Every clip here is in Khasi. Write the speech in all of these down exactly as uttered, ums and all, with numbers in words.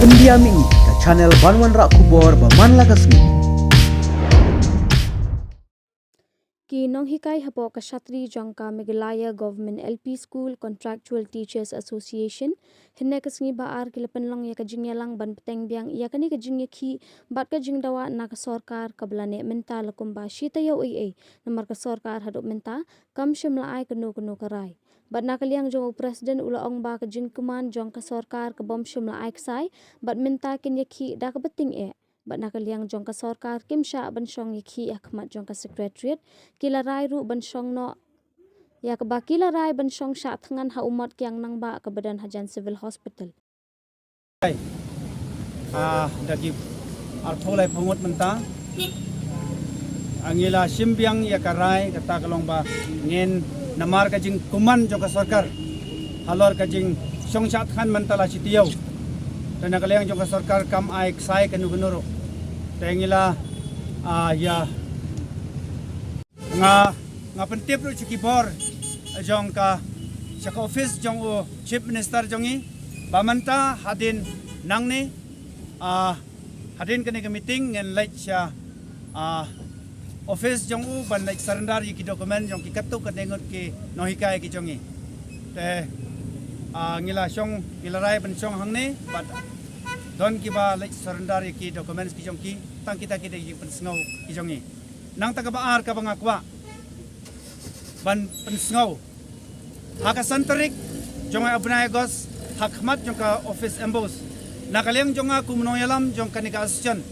India Mini, ka channel ban wanrah khubor ba man la ka sngi. Ki nonghikai hapoh ka shatri jong ka Meghalaya Government L P School Contractual Teachers Association, hynne ka sngi Ba-ar ki la pynlong ïa ka jingïalang ban bteng biang ïa kane ka jingïakhih bad ka jingdawa na ka sorkar kaba la neh mynta la kumba shi taïew ei ei, namar ka sorkar haduh mynta kam shym la ai kano kano ka rai. Bad na ka liang jong u President u la ong ba ka jingkmen jong ka sorkar ka bym shym la ai ksai, bad mynta kin ïakhih da kaba tyngeh. Bad na ka liang jong ka sorkar kim shah ban shong ïakhih ha khmat jong ka Secretariat, ki la rai ruh ban shong noh ïa kaba ki la rai ban shong shah thngan ha u mot kiang nangbah kaba don hajan Civil Hospital. Ah, da ki arphew laiphew ngut mynta. Ah, ngi la shim biang ïa ka rai kata ka long ba ngin namar ka jingkmen jong ka sorkar halor ka jingshong shah thngan mynta la shi taïew. Te na ka liang jong ka sorkar kam ai ksai kano kano ruh. Te ngi la, ah, ïa nga, nga pyntip ruh sha ki bor jong ka, sha ka office jong u Chief Minister jong ngi ba mynta hadien nangne, ah, hadien kane ka meeting ngin leit sha, ah, office jong u ban leit surrender ïa ki document jong ki katto katne ngut ki nonghikai ki jong ngi. Te, ah, ngi la shong, ngi la rai ban shong hangne bad don kiba leit surrender ïa ki documents ki jong ki, tang kita ki dei ki pynsngew ki jong ngi. Nangta kaba ar kaba nga kwah ban pynsngew, ha ka san tarik jong u bnai August, ha khmat jong ka office M B O S, na ka liang jong nga kum u nongïalam jong kane ka association,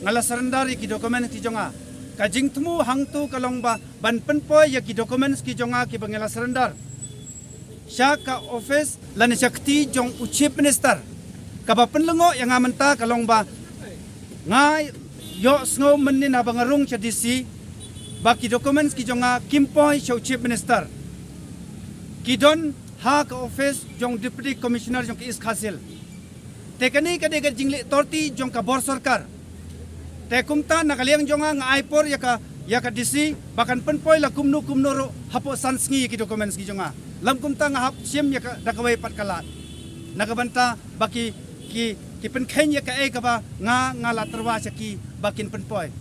nga la surrender ïa ki documents ki jong nga. Ka jingthmu hangto ka long ba ban pynpoi ïa ki documents ki jong nga kiba nga la surrender sha ka office lane sha kti jong u Chief Minister. Kaba pynlyngngoh ïa nga mynta ka long ba nga ïohsngew mynnin haba nga rung sha D C ba ki documents ki jong nga kim poi sha u Chief Minister, ki don ha ka office jong Deputy Commissioner jong ka East Khasi Hills. Te kane ka dei ka jingleh torti jong ka bor sorkar. Te kumta na ka liang jong nga, nga ai por ïa ka, ïa ka D C ba kan pynpoi la kumno kumno ruh hapoh san sngi ïa ki documents ki jong nga. Lym kumta nga hap shim ïa ka da kawei pat ka lad, na ka bynta ba ki, ki, ki pynkheiñ ïa kaei kaba nga, nga la tyrwa sha ki ba kin pynpoi.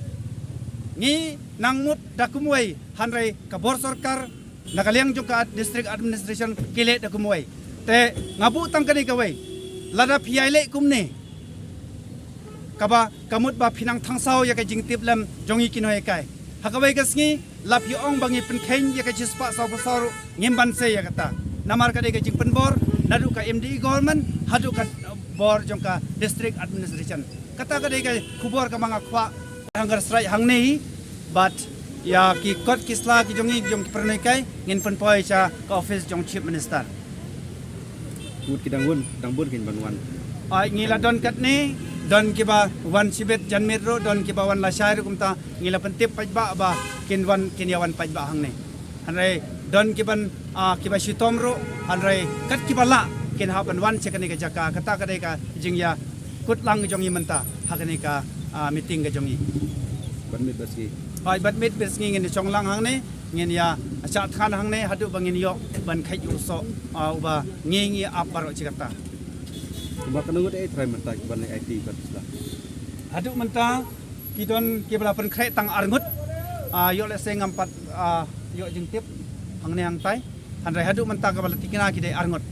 Ngi nang mut da kumwei, hynrei ka bor sorkar na ka liang jong ka District Administration ki leh da kumwei. Te nga buh tang kane kawei, lada phi ïai leh kumne, kaba ka mut ba phi nang thangsaw ïa ka jingtiplem jong ngi ki nonghikai. Ha kawei ka sngi la phi ong ba ngi pynkheiñ ïa ka shispah sawphew saw ruh ngim banse ïa kata. Namar ka dei ka jingpynbor naduh ka M D A government haduh ka bor jong ka District Administration. Kata ka dei ka khubor kaba nga kwah hangkar srai hangne hi. Bad ïa ki kot ki sla ki jong ngi, jong ki paralok, ngin pynpoi sha ka office jong Chief Minister. Ngut ki dang bun, dang bun kin ban wan. Ai, ngi la don katne, don kiba wan shibit janmiet ruh, don kiba wan lashai ruh, kumta ngi la pyntip paidbah ba kin wan, kin ïa wan paidbah hangne. Hynrei don kiban, ah, kiba shitom ruh, hynrei kat kiba lah kin hap ban wan sha kane ka jaka. Kata ka dei ka jingïakut lang jong ngi mynta ha kane ka, ah, meeting ka jong ngi. Ban miet ba sngi. Hooid, ban miet ba sngi ngin shong lang hangne, ngin ïa shah thngan hangne haduh ba ngin ïoh ban kheit ïa u soh, ah, uba ngi, ngi ap baroh shi katta. Kumba katno ngut eh trai mynta kiban leh aiti bad sla? Haduh mynta ki don kiba la pynkhreh tang ar ngut. Ah, ïoh lehse ngam pat, ah, ïoh jingtip hangne hangtai. Hynrei haduh mynta kaba la tikna ki dei ar ngut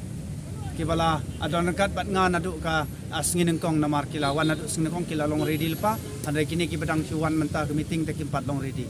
kiba la, ah, don ryngkat bad nga naduh ka, ah, sngi nyngkong, namar ki la wan naduh sngi nyngkong, ki la long ready lypa. Hynrei kine kiba dang shu wan mynta ka meeting te kim pat long ready.